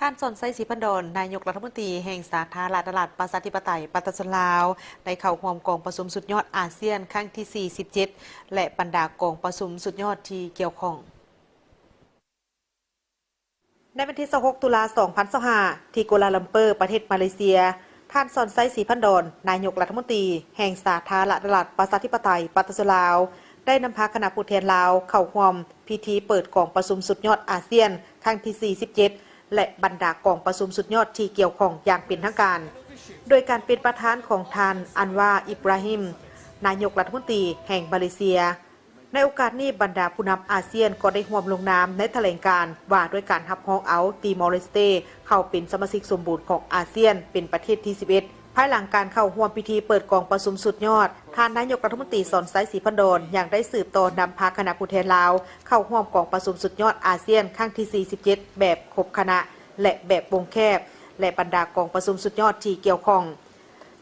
ທ່ານ ສອນໄຊ ສີພັນດອນ ນາຍົກລັດຖະມົນຕີແຫ່ງສາທາລະນະລັດ ປະຊາທິປະໄຕ ປະຊາຊົນລາວ ໄດ້ເຂົ້າຮ່ວມກອງປະຊຸມສຸດຍອດອາຊຽນຄັ້ງທີສີ່ສິບເຈັດ ແລະ ບັນດາກອງປະຊຸມສຸດຍອດທີ່ກ່ຽວຂ້ອງ. ໃນວັນທີຊາວຫົກ ຕຸລາ ສອງພັນຊາວຫ້າ ທີ່ກົວລາລັມເປີ ປະເທດມາເລເຊຍ, ທ່ານ ສອນໄຊ ສີພັນດອນ ນາຍົກລັດຖະມົນຕີແຫ່ງສາທາລະນະລັດ ປະຊາທິປະໄຕ ປະຊາຊົນລາວ ໄດ້ນຳພາຄະນະຜູ້ແທນລາວເຂົ້າຮ່ວມພິທີເປີດກອງປະຊຸມສຸດຍອດອາຊຽນຄັ້ງທີສີ່ສິບເຈັດ ແລະ ບັນດາກອງປະຊຸມສຸດຍອດທີ່ກ່ຽວຂ້ອງຢ່າງເປັນທາງການ ໂດຍການເປັນປະທານຂອງທ່ານ ອັນວາ ອິບຣາຮິມ ນາຍົກລັດຖະມົນຕີແຫ່ງມາເລເຊຍ. ໃນໂອກາດນີ້, ບັນດາຜູ້ນຳອາຊຽນກໍໄດ້ຮ່ວມລົງນາມໃນຖະແຫຼງການວ່າດ້ວຍການຮັບຮອງເອົາຕີມໍເລສເຕເຂົ້າເປັນສະມາຊິກສົມບູນຂອງອາຊຽນ ເປັນປະເທດທີສິບເອັດ. ພາຍຫຼັງການເຂົ້າຮ່ວມພິທີເປີດກອງປະຊຸມສຸດຍອດ, ທ່ານນາຍົກລັດຖະມົນຕີ ສອນໄຊ ສີພັນດອນ ຍັງໄດ້ສືບຕໍ່ນຳພາຄະນະຜູ້ແທນລາວເຂົ້າຮ່ວມກອງປະຊຸມສຸດຍອດອາຊຽນຄັ້ງທີສີ່ສິບເຈັດ ແບບຄົບຄະນະ ແລະ ແບບວົງແຄບ ແລະ ບັນດາກອງປະຊຸມສຸດຍອດທີ່ກ່ຽວຂ້ອງ.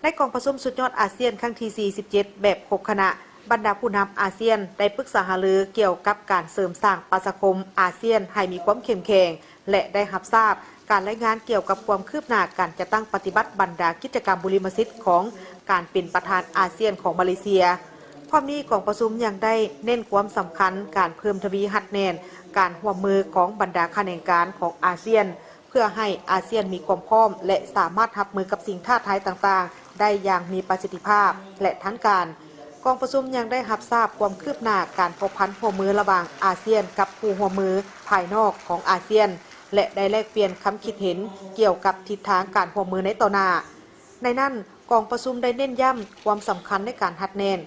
ໃນກອງປະຊຸມສຸດຍອດອາຊຽນຄັ້ງທີສີ່ສິບເຈັດ ແບບຄົບຄະນະ, ບັນດາຜູ້ນຳອາຊຽນໄດ້ປຶກສາຫາລືກ່ຽວກັບການເສີມສ້າງປະຊາຄົມອາຊຽນໃຫ້ມີຄວາມເຂັ້ມແຂງ ແລະ ໄດ້ຮັບຊາບການລາຍງານກ່ຽວກັບຄວາມຄືບໜ້າການຈັດຕັ້ງປະຕິບັດບັນດາກິດຈະກຳບຸລິມະສິດຂອງການເປັນປະທານອາຊຽນຂອງມາເລເຊຍ. ພ້ອມນີ້, ກອງປະຊຸມຍັງໄດ້ເນັ້ນຄວາມສຳຄັນການເພີ່ມທະວີຮັດແໜ້ນການຮ່ວມມືຂອງບັນດາຂະແໜງການຂອງອາຊຽນ ເພື່ອໃຫ້ອາຊຽນມີຄວາມພ້ອມ ແລະ ສາມາດຮັບມືກັບສິ່ງທ້າທາຍຕ່າງໆໄດ້ຢ່າງມີປະສິດທິພາບ ແລະ ທັນການ. ກອງປະຊຸມຍັງໄດ້ຮັບຊາບຄວາມຄືບໜ້າການພົວພັນຮ່ວມມືລະຫວ່າງອາຊຽນກັບຄູ່ຮ່ວມມືພາຍນອກຂອງອາຊຽນ ແລະ ໄດ້ແລກປ່ຽນຄຳຄິດເຫັນກ່ຽວກັບທິດທາງການຮ່ວມມືໃນຕໍ່ໜ້າ. ໃນນັ້ນ, ກອງປະຊຸມໄດ້ເນັ້ນຢ້ຳຄວາມສຳຄັນໃນການຮັດແໜ້ນ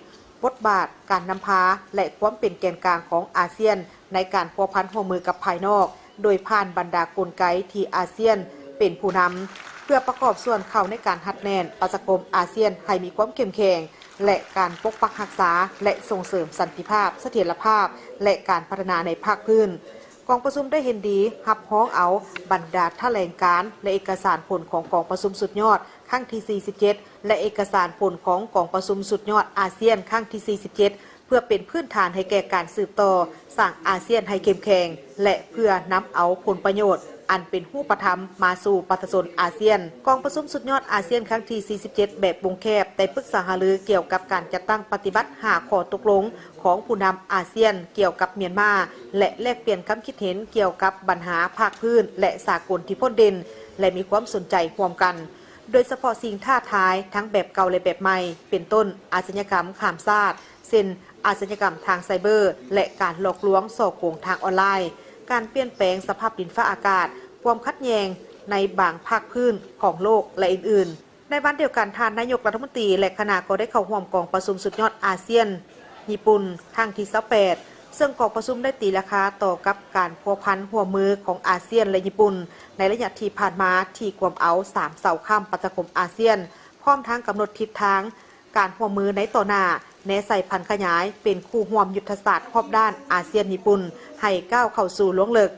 ບົດບາດການນຳພາ ແລະ ຄວາມເປັນແກນກາງຂອງອາຊຽນໃນການພົວພັນຮ່ວມມືກັບພາຍນອກ, ໂດຍຜ່ານບັນດາກົນໄກທີ່ອາຊຽນເປັນຜູ້ນຳ, ເພື່ອປະກອບສ່ວນເຂົ້າໃນການຮັດແໜ້ນປະຊາຄົມອາຊຽນໃຫ້ມີຄວາມເຂັ້ມແຂງ ແລະ ການປົກປັກຮັກສາ ແລະ ສົ່ງເສີມສັນຕິພາບ, ສະຖຽນລະພາບ ແລະ ການພັດທະນາໃນພາກພື້ນ. ກອງປະຊຸມໄດ້ເຫັນດີຮັບຮອງເອົາບັນດາຖະແຫຼງການ ແລະ ເອກະສານຜົນຂອງກອງປະຊຸມສຸດຍອດ ຄັ້ງທີສີ່ສິບເຈັດ ແລະ ເອກະສານຜົນຂອງກອງປະຊຸມສຸດຍອດອາຊຽນຄັ້ງທີສີ່ສິບເຈັດ ເພື່ອເປັນພື້ນຖານໃຫ້ແກ່ການສືບຕໍ່ສ້າງອາຊຽນໃຫ້ເຂັ້ມແຂງ ແລະ ເພື່ອນຳເອົາຜົນປະໂຫຍດອັນເປັນຮູບປະທຳມາສູ່ປະຊາຊົນອາຊຽນ. ກອງປະຊຸມສຸດຍອດອາຊຽນຄັ້ງທີສີ່ສິບເຈັດ ແບບວົງແຄບ ໄດ້ປຶກສາຫາລືກ່ຽວກັບການຈັດຕັ້ງປະຕິບັດຫ້າຂໍ້ຕົກລົງຂອງຜູ້ນຳອາຊຽນກ່ຽວກັບມຽນມາ ແລະ ແລກປ່ຽນຄຳຄິດເຫັນກ່ຽວກັບບັນຫາພາກພື້ນ ແລະ ສາກົນທີ່ພົ້ນເດັ່ນ ແລະ ມີຄວາມສົນໃຈຮ່ວມກັນ. ໂດຍສະເພາະສິ່ງທ້າທາຍທັງແບບເກົ່າ ແລະ ແບບໃໝ່ ເປັນຕົ້ນ ອາຊະຍາກຳຂ້າມຊາດ ເຊັ່ນ ອາຊະຍາກຳທາງໄຊເບີ ແລະ ການຫຼອກລວງສໍ້ໂກງທາງອອນລາຍ, ການປ່ຽນແປງສະພາບດິນຟ້າອາກາດ, ຄວາມຂັດແຍ່ງໃນບາງພາກພື້ນຂອງໂລກ ແລະ ອື່ນໆ. ໃນວັນດຽວກັນ, ທ່ານນາຍົກລັດຖະມົນຕີ ແລະ ຄະນະກໍໄດ້ເຂົ້າຮ່ວມກອງປະຊຸມສຸດຍອດອາຊຽນ ຍີ່ປຸ່ນ ຄັ້ງທີຊາວແປດ ເຊິ່ງກອງປະຊຸມໄດ້ຕີລາຄາຕໍ່ກັບການພົວພັນຮ່ວມມືຂອງອາຊຽນ ແລະ ຍີ່ປຸ່ນ ໃນໄລຍະທີ່ຜ່ານມາ ທີ່ກວມເອົາສາມເສົາຄ້ຳປະຊາຄົມອາຊຽນ, ພ້ອມທັງກຳນົດທິດທາງການຮ່ວມມືໃນຕໍ່ໜ້າ, ແນໃສ່ຜັນຂະຫຍາຍເປັນຄູ່ຮ່ວມຍຸດທະສາດຮອບດ້ານອາຊຽນຍີ່ປຸ່ນ ໃຫ້ກ້າວເຂົ້າສູ່ລວງເລິກ.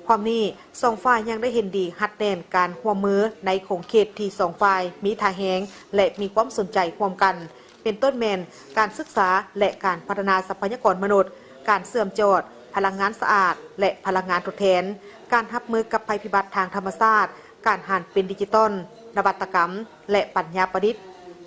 ພ້ອມນີ້, ສອງຝ່າຍຍັງໄດ້ເຫັນດີຮັດແໜ້ນການຮ່ວມມືໃນຂົງເຂດທີ່ສອງຝ່າຍມີທ່າແຮງ ແລະ ມີຄວາມສົນໃຈຮ່ວມກັນ, ເປັນຕົ້ນແມ່ນການສຶກສາ ແລະ ການພັດທະນາຊັບພະຍາກອນມະນຸດ, ການເຊື່ອມຈອດ, ພະລັງງານສະອາດ ແລະ ພະລັງງານທົດແທນ, ການຮັບມືກັບໄພພິບັດທາງທຳມະຊາດ, ການຫັນເປັນດິຈິຕອນ, ນະວັດຕະກຳ ແລະ ປັນຍາປະດິດ.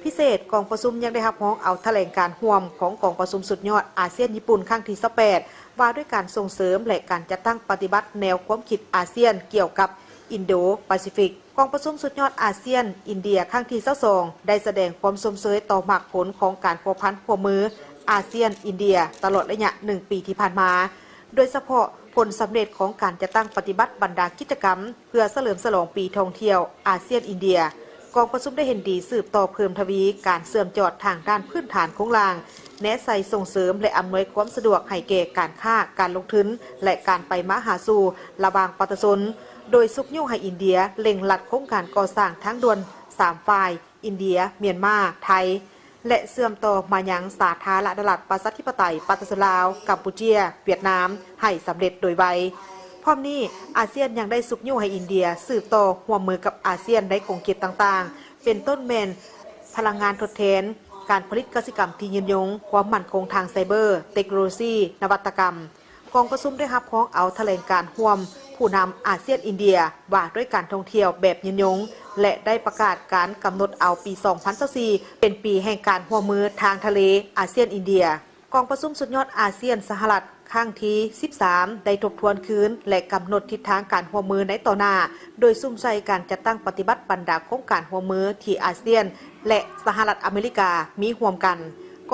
ພິເສດ, ກອງປະຊຸມຍັງໄດ້ຮັບຮອງເອົາຖະແຫຼງການຮ່ວມຂອງກອງປະຊຸມສຸດຍອດອາຊຽນຍີ່ປຸ່ນຄັ້ງທີຊາວແປດ ວ່າດ້ວຍການສົ່ງເສີມ ແລະ ການຈັດຕັ້ງປະຕິບັດແນວຄວາມຄິດອາຊຽນກ່ຽວກັບອິນໂດປາຊີຟິກ. ກອງປະຊຸມສຸດຍອດອາຊຽນ-ອິນເດຍຄັ້ງທີຊາວສອງ ໄດ້ສະແດງຄວາມຊົມເຊີຍຕໍ່ໝາກຜົນຂອງການພົວພັນຮ່ວມມືອາຊຽນ-ອິນເດຍຕະຫຼອດໄລຍະໜຶ່ງປີທີ່ຜ່ານມາ, ໂດຍສະເພາະຜົນສຳເລັດຂອງການຈັດຕັ້ງປະຕິບັດບັນດາກິດຈະກຳ ເພື່ອສະເຫຼີມສະຫຼອງປີທ່ອງທ່ຽວອາຊຽນ-ອິນເດຍ, ກອງປະຊຸມໄດ້ເຫັນດີສືບຕໍ່ເພີ່ມທະວີການເຊື່ອມຈອດທາງດ້ານພື້ນຖານໂຄງລ່າງ, ແນໃສ່ສົ່ງເສີມ ແລະ ອຳນວຍຄວາມສະດວກໃຫ້ແກ່ການຄ້າ, ການລົງທຶນ ແລະ ການໄປມາຫາສູ່ລະຫວ່າງປະຊາຊົນ, ໂດຍຊຸກຍູ້ໃຫ້ອິນເດຍເລັ່ງລັດໂຄງການກໍ່ສ້າງທາງດ່ວນສາມຝ່າຍ ອິນເດຍ, ມຽນມາ, ໄທ ແລະ ເຊື່ອມຕໍ່ມາຍັງສາທາລະນະລັດ ປະຊາທິປະໄຕ ປະຊາຊົນລາວ, ກຳປູເຈຍ, ຫວຽດນາມ ໃຫ້ສຳເລັດໂດຍໄວ. ພ້ອມນີ້, ອາຊຽນຍັງໄດ້ຊຸກຍູ້ໃຫ້ອິນເດຍສືບຕໍ່ຮ່ວມມືກັບອາຊຽນໃນຂົງເຂດຕ່າງໆ, ເປັນຕົ້ນແມ່ນພະລັງງານທົດແທນ, ການຜະລິດກະສິກຳທີ່ຍືນຍົງ, ຄວາມໝັ້ນຄົງທາງໄຊເບີ, ເຕັກໂນໂລຊີ, ນະວັດຕະກຳ. ກອງປະຊຸມໄດ້ຮັບຮອງເອົາຖະແຫຼງການຮ່ວມ ຜູ້ນຳອາຊຽນ-ອິນເດຍ ວ່າດ້ວຍການທ່ອງທ່ຽວແບບຍືນຍົງ ແລະ ໄດ້ປະກາດການກຳນົດເອົາປີສອງພັນຊາວສີ່ ເປັນປີແຫ່ງການຮ່ວມມືທາງທະເລອາຊຽນ-ອິນເດຍ. ກອງປະຊຸມສຸດຍອດອາຊຽນ-ສະຫະລັດ ຄັ້ງທີສິບສາມ ໄດ້ທົບທວນຄືນ ແລະ ກຳນົດທິດທາງການຮ່ວມມືໃນຕໍ່ໜ້າ ໂດຍສຸມໃສ່ການຈັດຕັ້ງປະຕິບັດບັນດາໂຄງການຮ່ວມມືທີ່ອາຊຽນ ແລະ ສະຫະລັດອາເມລິກາມີຮ່ວມກັນ.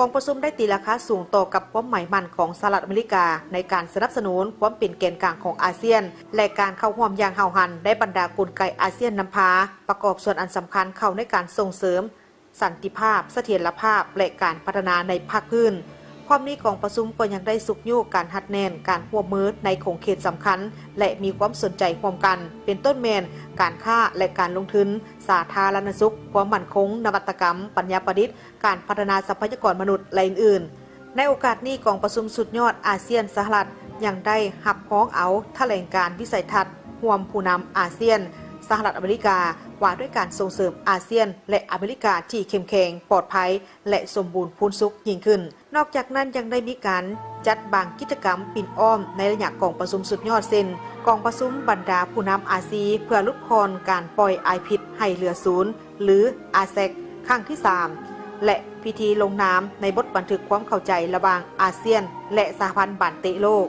ກອງປະຊຸມໄດ້ຕີລາຄາສູງຕໍ່ກັບຄວາມໝາຍໝັ້ນຂອງສະຫະລັດອາເມລິກາໃນການສະໜັບສະໜູນຄວາມເປັນແກນກາງຂອງອາຊຽນ ແລະ ການເຂົ້າຮ່ວມຢ່າງຫ້າວຫັນໃນບັນດາກົນໄກອາຊຽນນຳພາ ປະກອບສ່ວນອັນສຳຄັນເຂົ້າໃນການສົ່ງເສີມ ສັນຕິພາບ, ສະຖຽນລະພາບ ແລະ ການພັດທະນາໃນພາກພື້ນ. ພ້ອມນີ້, ກອງປະຊຸມກໍຍັງໄດ້ຊຸກຍູ້ການຮັດແໜ້ນການຮ່ວມມືໃນຂົງເຂດສຳຄັນ ແລະ ມີຄວາມສົນໃຈຮ່ວມກັນ, ເປັນຕົ້ນແມ່ນການຄ້າ ແລະ ການລົງທຶນ, ສາທາລະນະສຸກ, ຄວາມໝັ້ນຄົງ, ນະວັດຕະກຳ, ປັນຍາປະດິດ, ການພັດທະນາຊັບພະຍາກອນມະນຸດ ແລະ ອື່ນໆ. ໃນໂອກາດນີ້, ກອງປະຊຸມສຸດຍອດອາຊຽນ-ສະຫະລັດ ຍັງໄດ້ຮັບຮອງເອົາຖະແຫຼງການວິໄສທັດຮ່ວມຜູ້ນຳອາຊຽນ-ສະຫະລັດອາເມລິກາ ວ່າດ້ວຍການສົ່ງເສີມອາຊຽນ ແລະ ອາເມລິກາທີ່ເຂັ້ມແຂງ, ປອດໄພ ແລະ ສົມບູນພູນສຸກຍິ່ງຂຶ້ນ. ນອກຈາກນັ້ນ, ຍັງໄດ້ມີການຈັດບາງກິດຈະກຳປິ່ນອ້ອມໃນໄລຍະກອງປະຊຸມສຸດຍອດ ເຊັ່ນ ກອງປະຊຸມບັນດາຜູ້ນຳອາຊີ ເພື່ອຫຼຸດຜ່ອນການປ່ອຍອາຍພິດໃຫ້ເຫຼືອສູນ ຫຼື ອາເຊັກ ຄັ້ງທີສາມ ແລະ ພິທີລົງນາມໃນບົດບັນທຶກຄວາມເຂົ້າໃຈລະຫວ່າງອາຊຽນ ແລະ ສະຫະພັນບານເຕະໂລກ.